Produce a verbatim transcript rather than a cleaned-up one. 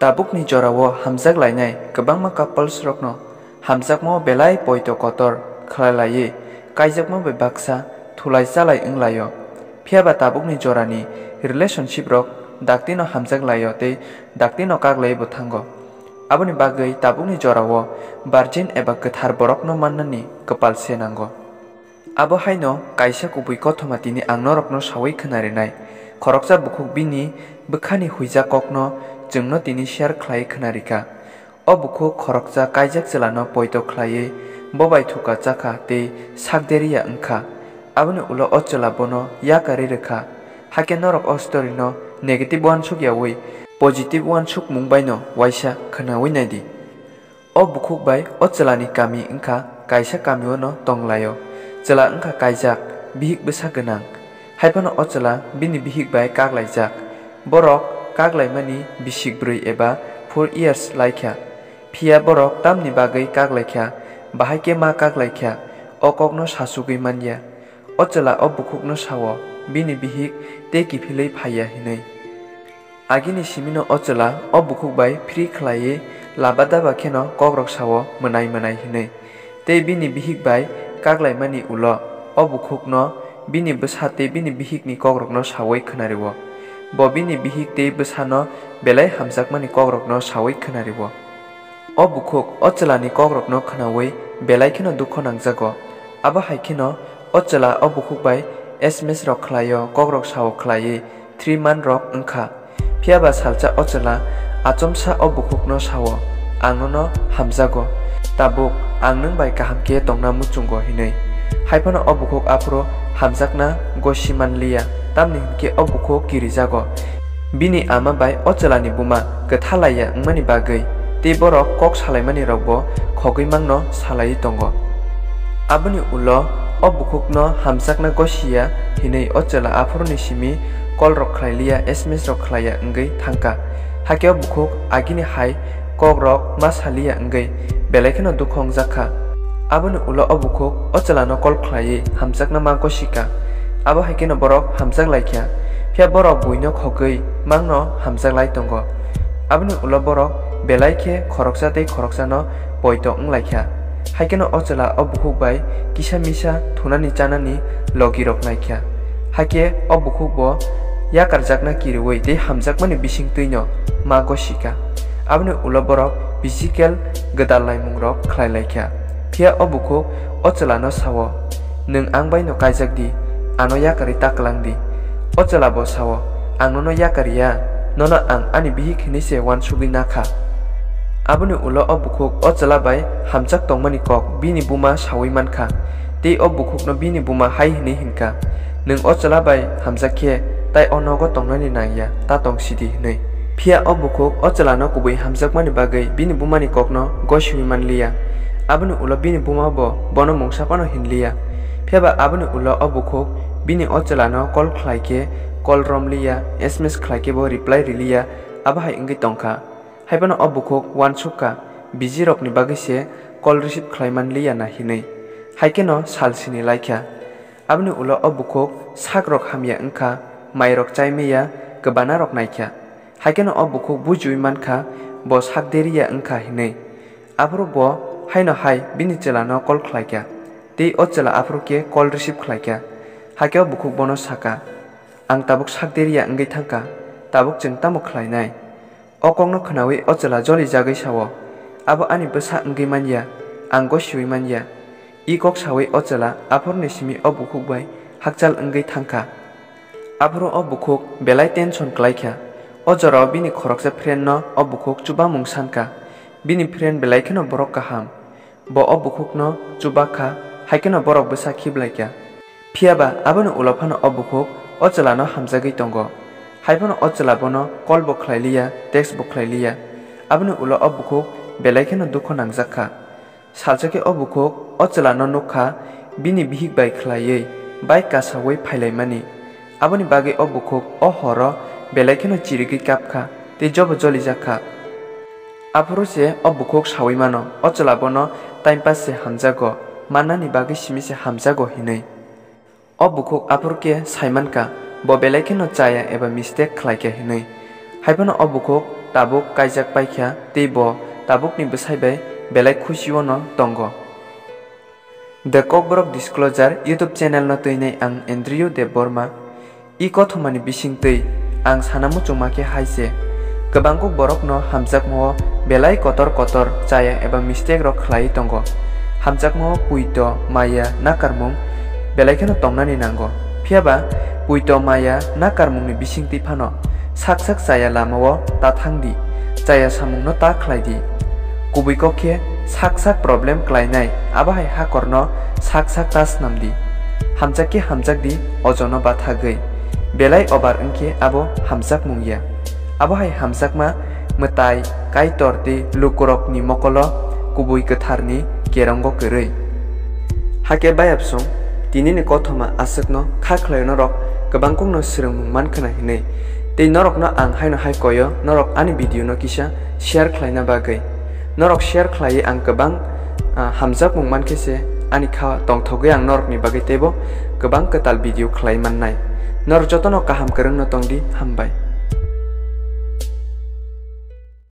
Tabukni jorao hamjak lainai kwbangma couples rokno hamjakmao belai poito kotor khlai laiwi kaijakma bai baksa thulai chalai wng laio. Phiya ba tabukni jorani relationship rok daktino hamjak laio tei daktino kak laiwi bo thango. Aboni bagwi tabukni jorao virgin eba kwthar borokno mannani kwpal se nango. Abo haino kaisa kubui kothoma tini ang norokno saui khwnarinai. Khoroksa bukhuk bini bwkhani huijak kokno chwngno tini share khlaiwi khwnarikha. O bukhuk khoroksa kaijak chwlano poito khlaiwi bo bai thuka chakha tei sak deriya wngkha. Aboni ulo o chwla bono yakarwi rwkha. Hakhe norok o story no negative uansuk yaui positive uansukmung baino uaisa khwnaui naidi. O bukhuk bai o chwlani kami wngkha kaisa kamio no tonglaio. Chwla wngkha kaijak, bihik bwsa gwnang. Haiphano o chwla bini bihik bai kaklaijak. Borok kaklaimani bisik brwi eba four years laikha. Phiya borok tamni bagwi kaklaikha, bahai khe ma kaklaikha, o kokno sachugwi manya. O chwla o bukhukno sao, bini bihik tei kiphilwi phaiya hinwi. Agini simino o chwla o bukhuk bai free khlaiwi laba daba kheno kokrok sao mwnai mwnai hinwi. Tei bini bihik bai kaklaimani ulo o bukhukno bini bwsa tei bini bihikni kokrokno saui khwnario. Bo bini bihik tei bwsano belai hamjakmani kokrokno saui khwnario. O bukhuk o chwlani kokrokno khwnaui belai kheno dukho nangjago. Abo hai kheno o chwla o bukhuk bai S M S rok khlaio, kokrok sao khlaiwi three month rok wngkha. Phiya ba salsa o chwla achomsa o bukhukno sao, "Ang nono hamjago, tabuk ang nwng bai kaham khe tongna muchungo," hinwi. Haiphano o bukhuk aphuru hamjakna gosi manliya, tamni hwn khe o bukhuk kirijago. Bini ama bai o chwlani buma kwtha laiya wngmani bagwi tei borok kok salaimani rokbo khogwi mangno salaiwi tongo. Aboni ulo o bukhukno hamjakna gosiya hinwi o chwla aphuruni simi call rok khlai liya, S M S rok khlaiya wngwi thangkha. Hakhe o bukhuk agini hai kok rok ma saliya wngwi belai kheno dukho wngjakha. Aboni ulo o bukhuk o chwlano call khlaiwi hamjakna ma gosikha. Abo hai kheno borok hamjak laikha. Phiya borok buino khogwi mangno hamjak lai tongo. Aboni ulo borok belai khe khoroksa tei khoroksano poito wng laikha. Hai kheno o chwla o bukhuk bai kisa misa thunani chanani logi rok naikha. Hakhe o bukhuk bo yakarjakna kiriui tei hamjakmani bisingtwino ma gosikha. Aboni ulo borok physical gwdal laimung rok khlai laikha. Phiya o bukhuk o chwlano sao, "Nwng ang bai no kaijak di, ano yakarwi ta kwlang di." O chwla bo sao, "Ang nono yakar ya, nono ang ani bihik hinwi se uansugwi na kha." Aboni ulo o bukhuk o chwla bai hamjak tongmani kok bini buma saui man kha, tei o bukhukno bini buma hai hwnwi hwn kha, "Nwng o chwla bai hamjak khe tai o nogo tongnani nang ya, ta tong sidi," hwnwi. Phiya o bukhuk o chwlano kubui hamjakmani bagwi bini bumani kokno gosiui man liya. Aboni ulo bini buma bo bono mungsa phano hin liya. Phiya ba aboni ulo o bukhuk bini o chwlano call khlai khe call rom liya, S M S khlai khe bo reply ri liya, abo hai wngwi tong kha. Hai phano o bukhuk uansuk kha, busy rokni bagwi se call receive khlai man liya na hinwi. Hai kheno sal sini lai kha. Aboni ulo o bukhuk sak rok hamya wng kha, mai rok chai maya, kwbana rok nai kha. Hai kheno o bukhuk bujiui man kha, bo sak deriya wng kha hinwi. Aphuru bo haino hai bini chwlano call khlai kha, tei o chwla aphuru khe call receive khlai kha. Hakhe o bukhuk bono sa kha, "Ang tabuk sak deriya wngwi thang kha, tabuk chwng tamo khlainai?" O kokno khwnaui o chwla joli jagwi sao, "Abo ani bwsa wngwi man ya, ang gosiui man ya." I kok saui o chwla aphuruni simi o bukhuk bai hakchal wngwi thang kha. Aphuru o bukhuk belai tension klai kha. O jorao bini khoroksa friend no o bukhuk chubamung san kha. Bini friend belai kheno borok kaham. Bo o bukhukno chuba kha, hai kheno borok bwsa khiblai kha. Phiya ba aboni ulo phano o bukhuk o chwlano hamjagwi tongo. Hai phano o chwla bono call bo khlai liya, text bo khlai liya. Aboni ulo o bukhuk belai kheno dukho nangjak kha. Salsa khe o bukhuk o chwlano nuk kha, bini bihik bai khlaiwi bike kasaui phailaimani. Aboni bagwi o bukhuk o horo belai kheno chirigwi kap kha tei jobo jolijak kha. Aphuru se o bukhuk saui mano, o chwla bono time pass se hamjago, mannani bagwi simi se hamjago hinwi. O bukhuk aphuru khe sai man kha, bo belai kheno chaya eba mistake khlai kha hinwi. Hai phano o bukhuk tabuk kaijak paikha tei bo tabukni bwsai bai belai khusio no tongo. The Kokborok Disclosure YouTube channel no twinai ang Andrew Debbarma. I kothomani bisingtwi ang sana muchungma khe hai se, kwbangkuk borokno hamjakmao belai kotor kotor chaya eba mistake rok khlaiwi tongo. Hamjakmao puito, maya, nakarmung belai kheno tongnani nango. Phiyaba puito, maya, nakarmungni bisingtwi phano sak sak chaya lamao ta thang di, chaya samungno ta khlai di. Kubui kok khe sak sak problem klainai, abo hai hakorno sak sak ta snam di. Hamjak khe hamjak di, ojono bathagwi. Belai obar wngkhe abo hamjakmung ya. Abo hai hamjakma mwtai, kaitor tei lukurokni mokolo kubui kwtharni kerongo kwrwi. Hakhe bayapsong, tinini kothoma aswkno kha khlaio norok kwbangkukno swrwngmung mankhwna hinwi. Tei norokno ang haino hai koyo, norok ani video no kisa share khlaina bagwi. Norok share khlaiwi ang kwbang, ah, hamjakmung mankhe se ani kha tongthogwi ang norokni bagwi teibo kwbang kwtal video khlai mannai. Norok jotono kaham kwrwngno tongdi, hambai.